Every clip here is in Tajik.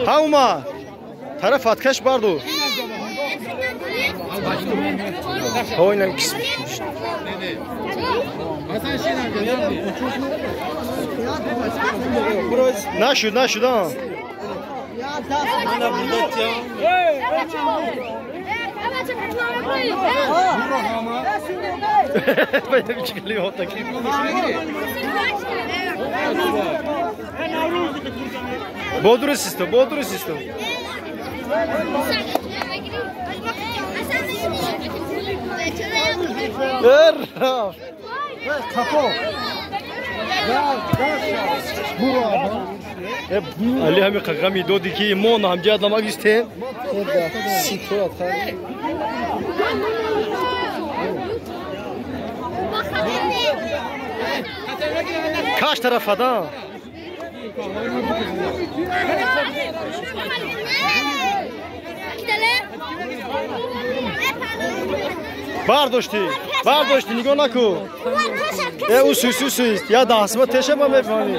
Ҳаума тараф аткаш барду. Ҳоинам кис. Нашуд, нашуд, а. Бодурисисто, бодурисисто. Али ҳами қағами доди ки мо ҳамҷият намагистем. Каш тарафада? Бардошти, бардошти, нигоҳ наку. Э, усус, усус. Я дастма теша ма мефаҳмӣ.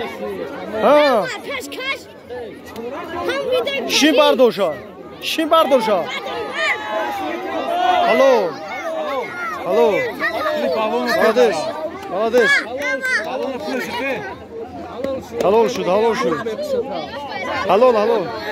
Ҳа. Шин бардоша. Шин бардоша. Алло. Алло. Молодец. Молодец. Ҳалол шуд, ҳалол шуд. Ҳалол, ҳалол.